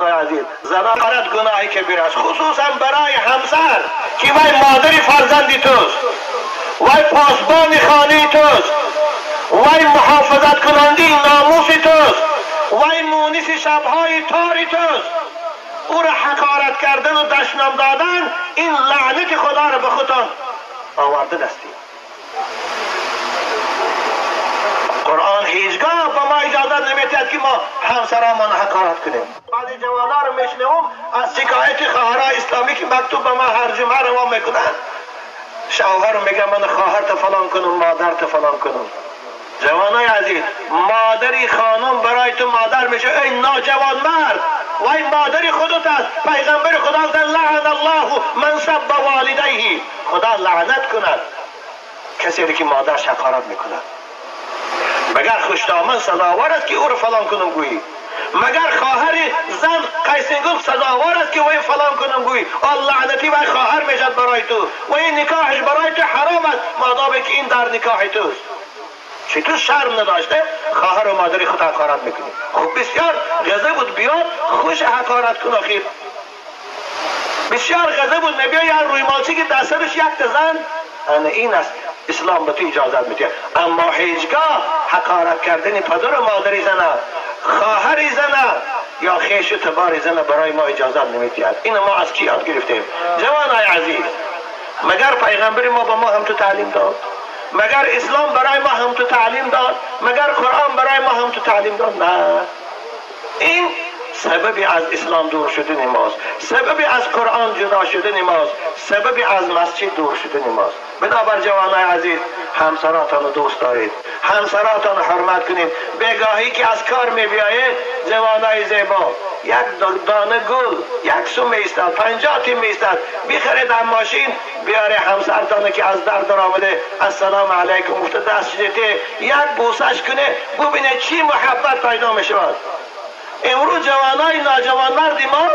جوانای عزیز، زنان دارد گناهی کبیر است، خصوصا برای همسر که وی مادر فرزندی توست، وی پاسبان خانه توست، وی محافظت کننده ناموس توست، وی مونس شبهای تاری توست. او را حقارت کردن و دشنام دادن این لعنت خدا را به خودتان آورده دستید. قرآن هیچگاه به ما اجازه نمیدهد که ما همسرامان حقارت کنیم. بعضی جوانا رو میشنوم از شکایت خواهرای اسلامی که مکتوب به ما هر جمعه روا میکنن، شوهر میگه من خواهرت فلان کنم، مادرت فلان کنم. جوانای عزیز، مادری خانم برای تو مادر میشه، ای ناجوان مرد، وای مادری خودت است. پیغمبر خدا گفت لعن الله من سب والدیه، خدا لعنت کند کسی که مادرش حقارت میکند. مگر خوشدامن سزاوار است که او رو فلان کنم گویی؟ مگر خواهر زن قیسنگل سزاوار است که وی فلان کنم گویی؟ آن لعنتی وی خواهر میشد برای تو و این نکاحش برای تو حرام است مادام که این در نکاح توست. چطور شرم نداشته خواهر و مادر خود حقارت میکنی؟ خب بسیار غضب بود، بیاد خوش حقارت کن. آخیر بسیار غضب بود، میبیا یه روی مالچی که دستش یک زن. این است اسلام به تو اجازت میده، اما هیچگاه حقارت کردن پدر و مادری زنه، خواهر زنه یا خویش و تبار زنه برای ما اجازت نمیدهد. این ما از کی یاد گرفتیم؟ جوانای عزیز، مگر پیغمبر ما به ما هم تو تعلیم داد؟ مگر اسلام برای ما هم تو تعلیم داد؟ مگر قرآن برای ما هم تو تعلیم داد؟ نه. این سببی از اسلام دور شدن ماست، سببی از قرآن جدا شدن ماست، سببی از مسجد دور شدن ماست. بنابر جوانای عزیز، همسراتان رو دوست دارید، همسراتان رو حرمت کنید. بگاهی که از کار می بیاید جوانای زیبا، یک دانه گل یک سو می ایستد، 50 تیم می ایستد، بخرید هم ماشین بیاره همسرتان که از در در آمده السلام علیکم گفته دست شده، یک بوسش کنه، ببینه چی محبت پیدا می شود. امروز جوانای ناجوانمرد ما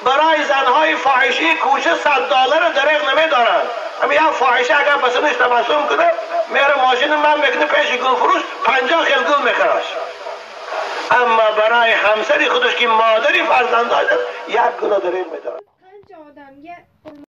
برای زنهای فاحشی کوچه $100 دریغ نمیدارند. همین یک فاحشه اگر پسندش تبسم کنه میره ماشین من میکنه پیش گل فروش 50 خیل گل میخرش. اما برای همسری خودش که مادری فرزند داشت یک گل دریغ میدارد. Qancha odamga